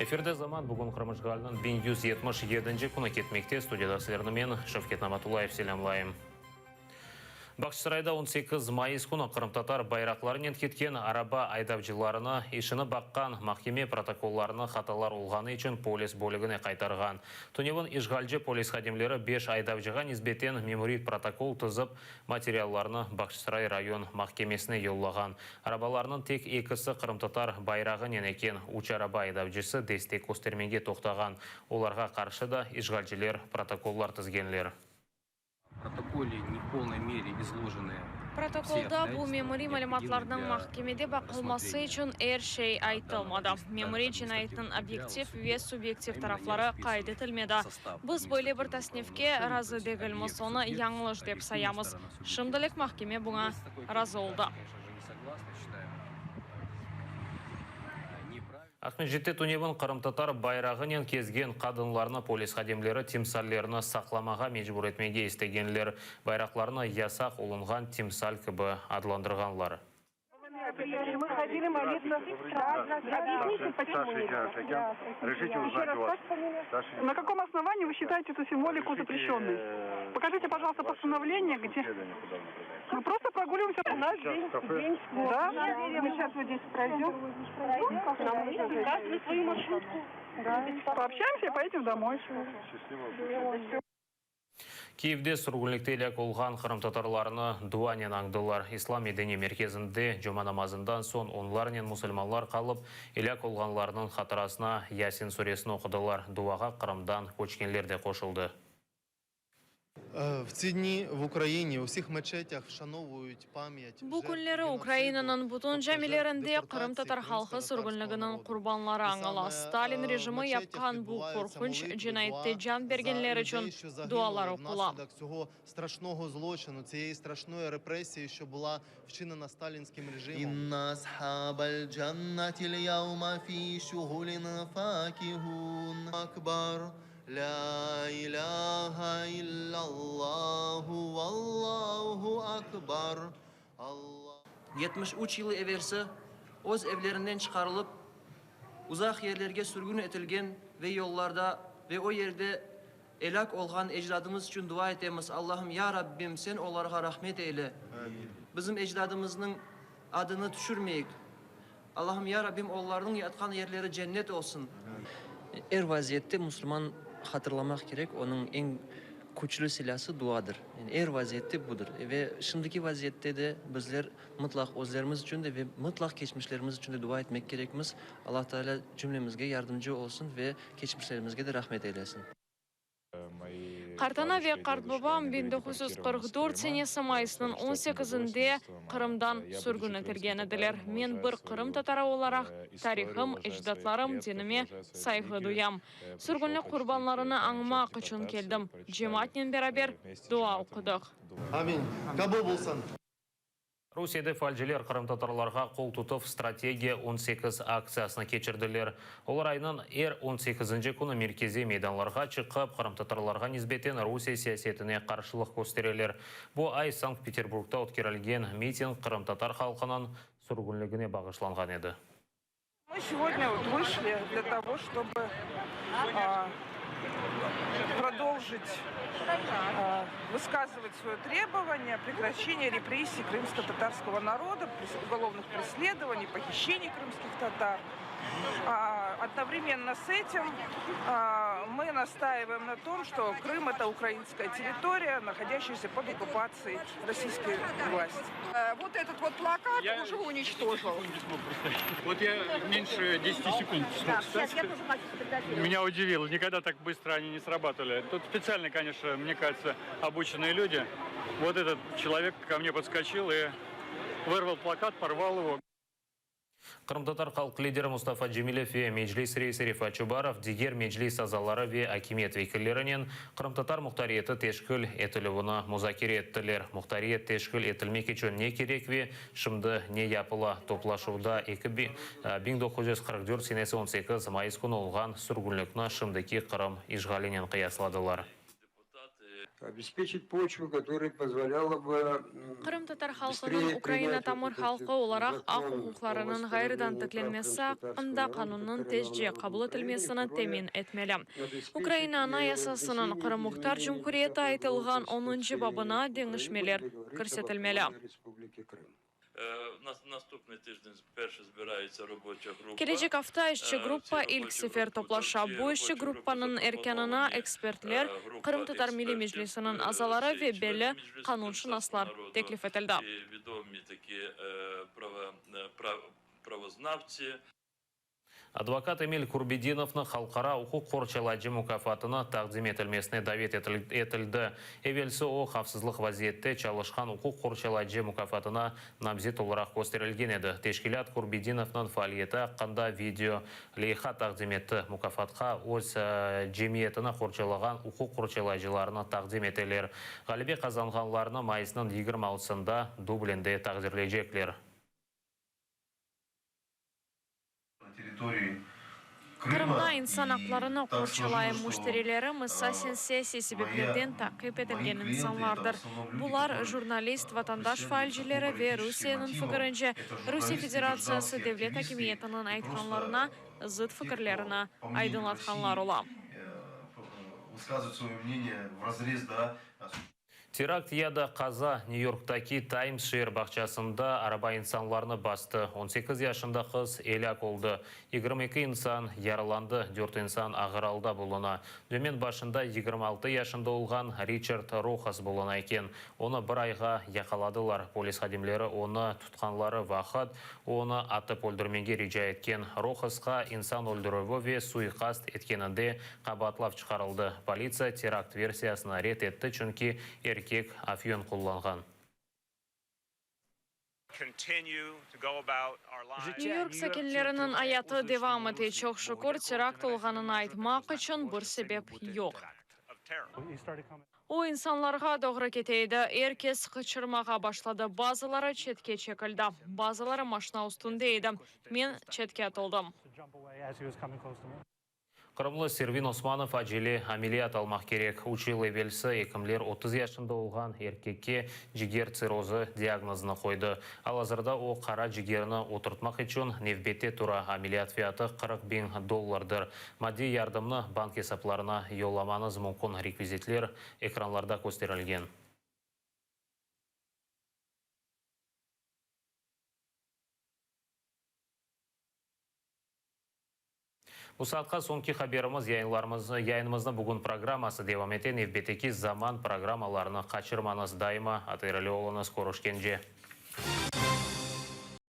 Efirde Zaman, bugün Qırım işğaliniñ 1177-nci künü ketmekte. Studiyada sizlerni men, Şevket Namatullayev, selâmlayım. Bağçasarayda 18 mayıs künü qırımtatar bayraqlarınen ketken araba aydavcılarını işini baqqan mahkeme protokollarını hatalar olğanı içün polis bölügine qaytarğan. Tünevin işğalci polis hadimleri beş aydavcığa nisbeten memuriy protokol tizip, materiallarnı Bağçasaray rayon mahkemesine yollağan. Arabalarnıñ tek ekisi qırımtatar bayrağınen eken, üç araba aydavcısı destek köstermege toqtağan. Olarğa qarşı da işğalciler protokollar tizgenler. Protokolda bu memuriy malümatlarnıñ mahkemede baqılması içün er şey aytılmadı. Memuriy cinayetniñ obyektiv ve subyektiv tarafları qayd etilmedi. Biz böyle bir tasnifke razı degilmiz, onı yañlış dep sayamız. Şimdilik mahkeme buña razı oldı. Aqmescitte tünevin qırımtatar bayrağınen kezgen qadınlarnı polis hadimleri timsallerni saqlamağa mecbur etmege istegenler. Bayraqlarnı yasaq olunğan timsal kibi adlandırğanlar. Kiyevde sürgünlikte elâk olğan qırımtatarlarnı duanen añdılar. İslam medeniy merkezinde cuma namazından soñ onlarnen musulmanlar qalıp, elâk olğanlarnıñ hatırasına Yasin suresini oqudılar. Duağa Qırımdan köçkenler de qoşuldı. Bu künleri Ukrainanıñ bütün camilerinde qırımtatar halqı sürgünliginiñ qurbanları añıla. Stalin rejimi yapqan bu qorqunç cinayette can bergenler içün dualar oqula. Lâ ilâhe illallahu vallahu akbar, Alla. 73 yıl evelsi öz evlerinden çıqarılıp, uzaq yerlerge sürgün etilgen ve yollarda ve o yerde elâk olğan ecdadımız içün dua etemiz, Allahım, ya Rabbim, Sen olarğa rahmet eyle. Bizim ecdadımıznıñ adını tüşürmeyik. Allahım, ya Rabbim, olarnıñ yatqan yerleri cennet olsun. Er vaziyette musulman hatırlamaq kerek, onıñ eñ küçlü silâsı duadır. Yani er vaziyette budır. Ve şimdiki vaziyette de bizler mıtlaq özlerimiz içün de ve mıtlaq keçmişlerimiz içün de dua etmek kerekmiz. Allah Teala cümlemizge yardımcı olsun ve keçmişlerimizge de rahmet eylesin. Qartana ve qartbabam 1944 senesi mayısnıñ on sekizinde Qırımdan sürgün etilgen ediler. Men bir qırım tatarı olaraq tarihım, ecdatlarım, dinime sayğı duyam. Sürgünlik qurbanlarını añmaq içün keldim. Cemaatnen beraber dua oqudıq. Amin. Qabul bolsun. Rusiyede faalciler qırımtatarlarğa qol tutuv Strategiya 18 aktsiyasını keçirdiler. Olar aynıñ er on sekizinci künü merkeziy meydanlarğa çıqıp, qırımtatarlarğa nisbeten Rusiye siyasetine qarşılıq köstereler. Bu ay Sankt-Peterburgda ötkerilgen miting qırımtatar halqınıñ sürgünligine bağışlanğan edi. Мы сегодня вот вышли для того, чтобы продолжить высказывать свое требование о прекращении репрессий крымско-татарского народа, уголовных преследований, похищений крымских татар. Одновременно с этим мы настаиваем на том, что Крым – это украинская территория, находящаяся под оккупацией российской власти. Вот этот вот плакат я уже уничтожил. Вот я меньше 10 секунд смог встать. Я тоже хочу сфотографировать. Меня удивило, никогда так быстро они не срабатывали. Тут специально, конечно, мне кажется, обученные люди. Вот этот человек ко мне подскочил и вырвал плакат, порвал его. Qırımtatar halq lideri Mustafa Cemilev ve Meclis reisi Refat Çubarov diger Meclis azaları ve akimiyet vekillerinen qırımtatar muhtariyeti teşkil etilüvini muzakere ettiler. Muhtariyet teşkil etilmek içün ne kerek ve şimdi ne yapıla toplaşuvda 1944 senesi 18 mayıs künü olğan sürgünlikni şimdiki Qırım işğalinen qıyasladılar. Обеспечить почву, которая позволяла бы Qırımtatar halqınıñ Ukraina tamır halqı olaraq aq-uquqlarınıñ ğayrıdan tiklenmesi aqqında qanunnıñ tezce qabul etilmesini temin etmeli. Ukraina Anayasasınıñ Qırım Muhtar Cumhuriyeti aytılğan onuncı babına deñişmeler kirsetilmeli. Kelecek afta işçi gruppa ilk sefer toplaşa. Bu işçi gruppanıñ erkânına ekspertler, Qırımtatar Milliy Meclisiniñ azaları ve belli qanunşınaslar teklif etildi. Advokat Emil Kurbedinovnı Halqara uquq qorçalayıcı mukâfatına taqdim etilmesine davet etildi. Evelsi o, havfsızlıq vaziyette çalışqan uquq qorçalayıcı mukâfatına namzet olaraq kösterilgen edi. Teşkilât Kurbedinovnıñ faaliyeti aqqında video leyha taqdim etti. Mukâfatqa öz cemiyetini qorçalağan uquq qorçalayıcılarnı taqdim eteler. Ğalebe qazanğanlarnı mayısnıñ 26-sında Dublinde taqdirleycekler. Qırımda insan aqlarını qorçalayım müşterilerim esasen siyasiy sebeplerden taqip etilgen insanlardır. Bular, jurnalist, vatandaş faalcileri ve Rusiyeniñ fikirince, Rusiye Federatsiyası devlet akimiyetiniñ aytqanlarına zıt fikirlerini aydınlatqanlar ola. Terakt ya da qaza, Nyü-Yorktaki Tayms şeer bağçasında araba insanlarnı bastı, 18 yaşında qız elâk oldı, 22 insan yaralandı, dört insan ağır alda buluna. Dümen başında 26 yaşında olğan Riçard Rohas buluna eken. Onı bir ayğa yaqaladılar. Polis hadimleri onı tutqanları vaqıt, onı atıp öldürmege rica etken. Rohasqa insan öldürüvi ve suiqast etkeninde Qabaatlav çıqarıldı. Politsiya terakt versiyasını red etti, çünki erkek afyon qullanğan. Nyü-York sakinleriniñ ayatı devam ete. Çoq şükür, terakt olğanını aytmaq içün bir sebep yoq. O, insanlarğa doğru kete edi. Er kes qıçırmağa başladı, bazıları çetke çekildi, bazıları maşna üstünde edi. Men çetke atıldım. Qırımlı Servin Osmanov acele ameliyat almaq kerek. Üç yıl evelsi ekimler 30 yaşında olğan erkekke ciger tsirrozı diagnozını qoydı. Al-azırda o, qara cigerini oturtmaq içün nevbette tura. Ameliyat fiyatı 40 biñ dollardır. Maddiy yardımnı bank esaplarına yollamañız mümkün, rekvizitler ekranlarda kösterilgen. Bu saatqa soñki haberimiz, yayınlarımız, yayınımıznı bugün programması devam ete. Nevbetteki zaman programmalarını qaçırmañız, daima ATRli oluñız, körüşkence.